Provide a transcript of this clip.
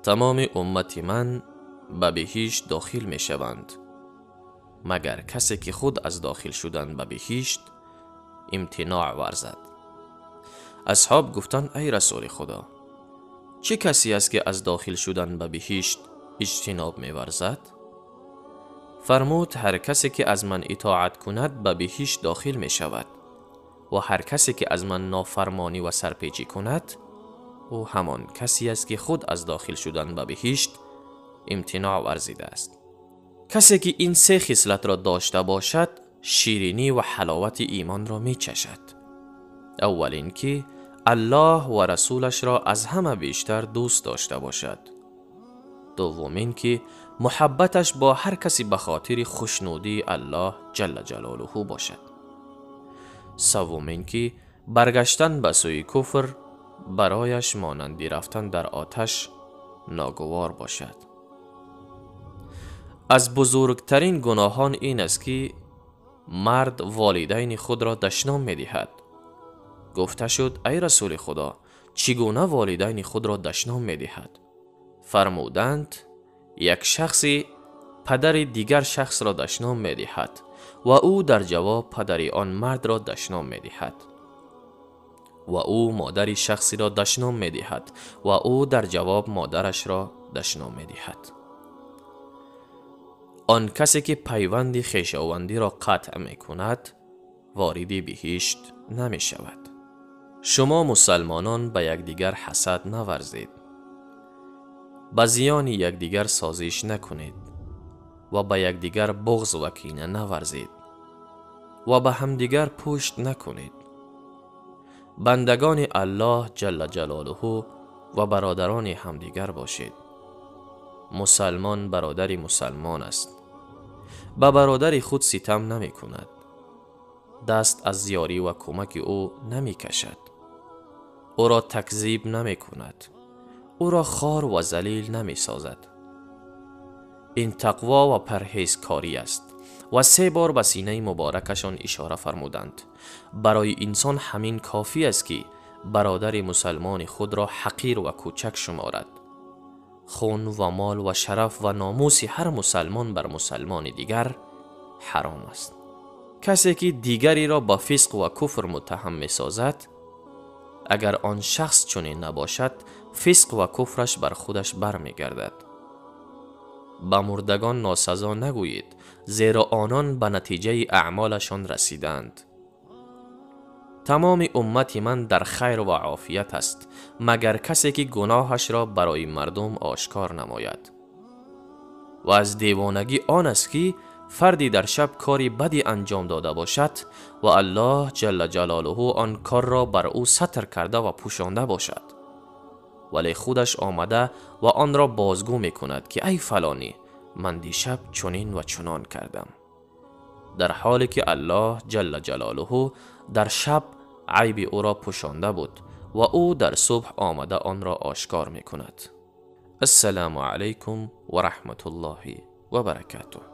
Тамоми уммати ман ба биҳишт дохил мешаванд, магар касе ки худ аз дохил шудан ба биҳишт имтиноъ варзад. Асҳоб гуфтанд: эй расули худо, чӣ касе аст ки аз дохил шудан ба биҳишт иҷтиноб меварзад? Фармуд: ҳар касе ки аз ман итоат кунад ба биҳишт дохил мешавад ва ҳар касе ки аз ман нофармонӣ ва сарпечӣ кунад, ӯ ҳамон касе аст ки худ аз дохил шудан ба биҳишт имтиноъ варзидааст. Касе ки ин се хислатро дошта бошад, ширинӣ ва ҳаловати имонро мечашад. Аввал ин ки аллоҳ ва расулашро аз ҳама бештар дӯст дошта бошад. Дуввум ин ки муҳаббаташ бо ҳар касе ба хотири хушнудии аллоҳ ҷалла ҷалолуҳу бошад. Севум ин ки баргаштан ба сӯи куфр барояш монанди рафтан дар оташ ногувор бошад. Аз бузургтарин гуноҳон ин аст ки мард волидайни худро дашном медиҳад. Гуфта шуд: эй расули худо, чӣ гуна волидайни худро дашном медиҳад? Фармуданд: як шахси падари дигар шахсро дашном медиҳад ва ӯ дар ҷавоб падари он мардро дашном медиҳад ва ӯ модари шахсиро дашном медиҳад ва ӯ дар ҷавоб модарашро дашном медиҳад. Он касе ки пайванди хешовандиро қатъ мекунад, вориди биҳишт намешавад. Шумо мусалмонон ба якдигар ҳасад наварзед, ба зиёни якдигар созиш накунед ва ба якдигар буғз ва кина наварзед ва ба ҳамдигар пушт накунед. Бандагони аллоҳ ҷалла ҷалолуҳу ва бародарони ҳамдигар бошед. Мусалмон бародари мусалмон аст. Ба бародари худ ситам намекунад, даст аз ёрӣ ва кӯмаки ӯ намекашад, ӯро такзиб намекунад, ӯро хор ва залил намесозад. Ин тақво ва парҳезкорӣ аст. Ва се бор ба синаи муборакашон ишора фармуданд. Барои инсон ҳамин кофӣ аст ки бародари мусалмони худро ҳақир ва кӯчак шуморад. Хун ва мол ва шараф ва номуси ҳар мусалмон бар мусалмони дигар ҳаром аст. Касе ки дигареро ба фисқ ва куфр муттаҳам месозад, агар он шахс чунин набошад, фисқ ва куфраш бар худаш бармегардад. Ба мурдагон носазо нагӯед, зеро онон ба натиҷаи аъмолашон расиданд. Тамоми уммати ман дар хайр ва офият аст, магар касе ки гуноҳашро барои мардум ошкор намояд. Ва аз девонагӣ он аст ки фарди дар шаб кори бади анҷом дода бошад ва аллоҳ ҷалла ҷалолуҳу он корро бар ӯ сатр карда ва пӯшонда бошад, вале худаш омада ва онро бозгӯ мекунад ки ай фалонӣ, ман дишаб чунин ва чунон кардам, дар ҳоле ки аллоҳ ҷалла ҷалолуҳу дар шаб айби ӯро пӯшонда буд ва ӯ дар субҳ омада онро ошкор мекунад. Ассалому алайкум ва раҳматуллоҳи ва баракатуҳ.